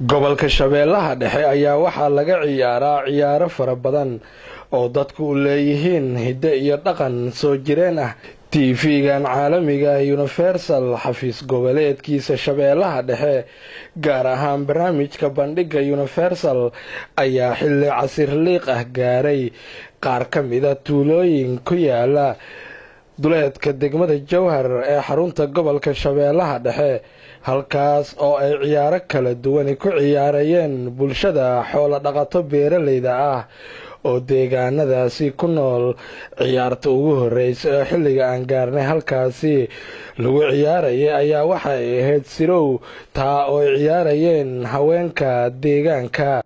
Gobolka Shabeellaha Dhexe ayaa waxaa laga ciyaaraa ciyaaro fara badan oo dadku u leeyihiin hidde iyo dhaqan soo jireen ah. TV-gan caalamiga Universal xafiis goboleedkiisa Shabeellaha Dhexe, gaar ahaan barnaamijka Bandhigga Universal, ayaa xilli casir liiq ah gaaray qaar ka mida tuulooyin ku yaala duleedka degmada Jowhar ee xarunta gobolka Shabeellaha Dhexe, halkaas oo ay ciyaaro kala duwani ku ciyaarayeen bulshada xoolo dhaqato beeraleyda ah oo deegaanadaasi ku nool. Ciyaarta ugu horeysa oo xilliga aan gaarnay halkaasi lagu ciyaarayay ayaa waxay ahayd sirow, taa oo ay ciyaarayeen haweenka deegaanka.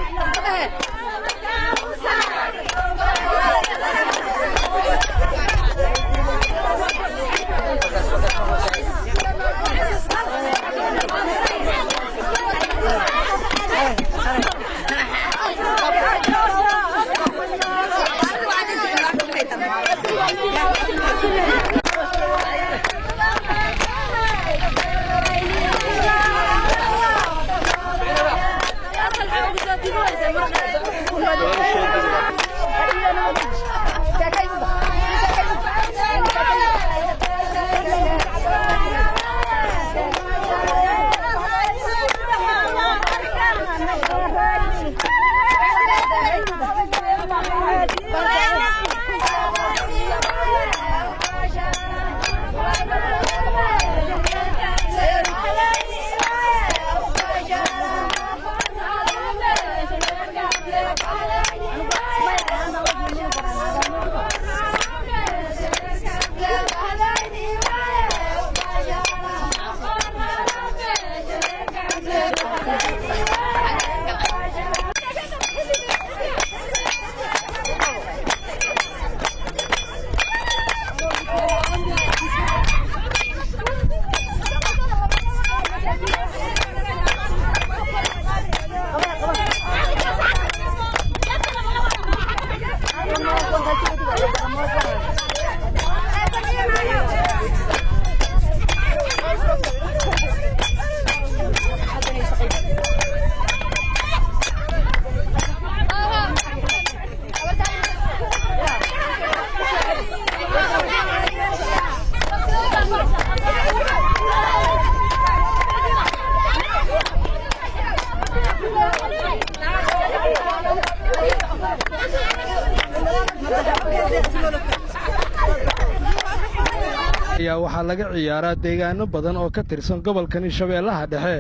Ayaa waxaa laga ciyaaraa deegaano badan oo ka tirsan gobolkani Shabeellaha Dhexe.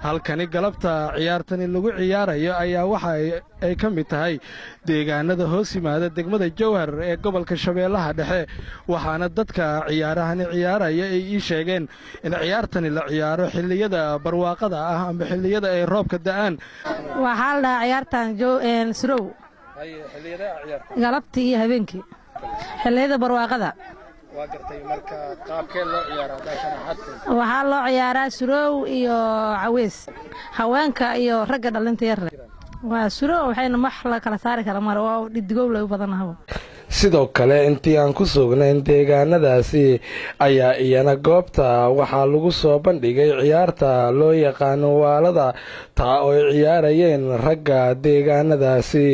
Halkani galabta ciyaartani lagu ciyaarayo ayaa waxa ay ka mid tahay deegaanada hoos yimaada degmada Jowhar ee gobolka Shabeellaha Dhexe, waxaana dadka ciyaarahani ciyaaraya ay ii sheegeen in ciyaartani la ciyaaro xilliyada barwaaqada ah ama xilliyada ay roobka da'aan. Waxaa la dhahaa ciyaartan surow, galabtii iyo habeenkii xilliyada barwaaqada waxaa loo ciyaaraa surow iyo caweys, haweenka iyo ragga dhalinta yarle. Waa surow, waxayna wax la kala saari kara male, waa dhidigow lagu badanahaba. Sidoo kale intii aan ku sugnayn deegaanadaasi ayaa iyana goobta waxaa lagu soo bandhigay ciyaarta loo yaqaano waalada, taa oo ay ciyaarayeen ragga deegaanadaasi.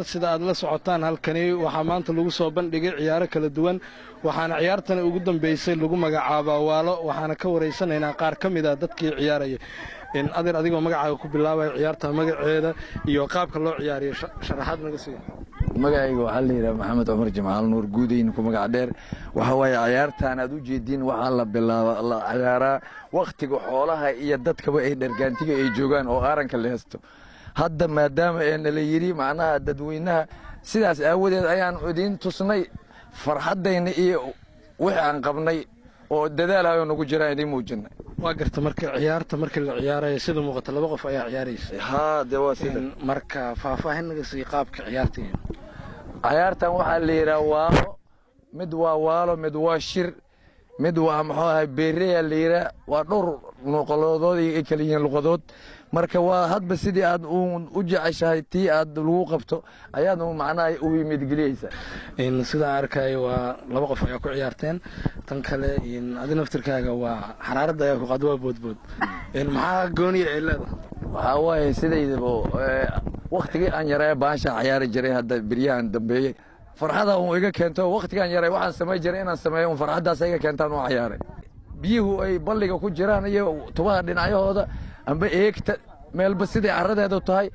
Sida aad la socotaan, halkani waxaa maanta lagu soo bandhigay ciyaaro kala duwan, waxaana ciyaartani ugu dambeysay lagu magacaabaa waalo. Waxaana ka waraysanaynaa qaar ka mid a dadkii ciyaaraya. Adeer, adigoo magacaaga ku bilaabaya, ciyaarta magaceeda iyo qaabka loo ciyaariyo sharaxaad naga siiya. Magacayga waxaa la yidhaha Maxamed Cumar Jimcaal Nuur Guudayn ku magac dheer. Waxa waaye ciyaartan aad u jeediin waxaa la bilaaba la ciyaaraa wakhtiga xoolaha iyo dadkaba ay dhergaantiga ay joogaan oo aaranka la heesto. Hadda maadaama ee nala yidhi macnaha dadweynaha, sidaas aawadeed ayaan idiin tusnay farxaddayna iyo wixii aan qabnay oo dadaalahayo nagu jiraan idiin muujinay. Waa garta. Marka ciyaarta markii la ciyaarayo, sida muuqata laba qof ayaa ciyaaraysa. Haa, dee waa sida. Marka faahfaahin naga sii qaabka ciyaarta. Ciyaartan waxaa la yidhaha waalo. Mid waa waalo, mid waa shir, mid waa muxuu ahay beereyaa la yidhaha. Waa dhowr nuuqaloodood ay kala yihiin luqadood. Marka waa hadba sidii aad u jeceshahay tii aad lagu qabto ayaad macnaha u yimidgeliyeysaa. Sidaan arkayo waa laba qof ayaa ku ciyaarteen. Tan kale, adi naftirkaaga waa xaraaradda ayaa ku qaad, waa boodbood. Maxaa gooniya ay leedahay? Waxaa waaye sidaydaba waktigii aan yaray baashaan ciyaari jiray. Hadda beryahan dambeeyey farxada un iga keento. Waktigaan yaray waxaan samayn jiray inaan sameeyo un farxaddaas iga keentaan u ciyaaray. Biyuhu ay balliga ku jiraan iyo tubaha dhinacyahooda amba eegta meelba siday carradeedu tahay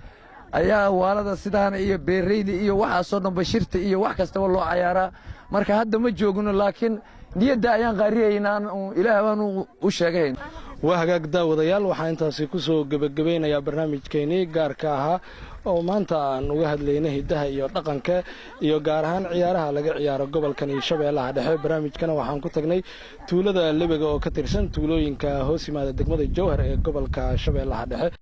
ayaa waalada sidaana iyo beereyda iyo waxaasoo dhanba shirta iyo wax kastaba loo cayaaraa. Marka hadda ma joogno, laakiin niyadda ayaan qaariyaynaa, Ilaah baanu u sheegahayn. Waa hagaag, daawadayaal, waxaa intaasi kusoo gebagabaynayaa barnaamijkeenii gaarka ahaa oo maanta aan uga hadlaynay hiddaha iyo dhaqanka iyo gaar ahaan ciyaaraha laga ciyaaro gobolkan iyo Shabeellaha Dhexe. Barnaamijkana waxaan ku tagnay tuulada Lebiga oo ka tirsan tuulooyinka hoos yimaada degmada Jowhar ee gobolka Shabeellaha Dhexe.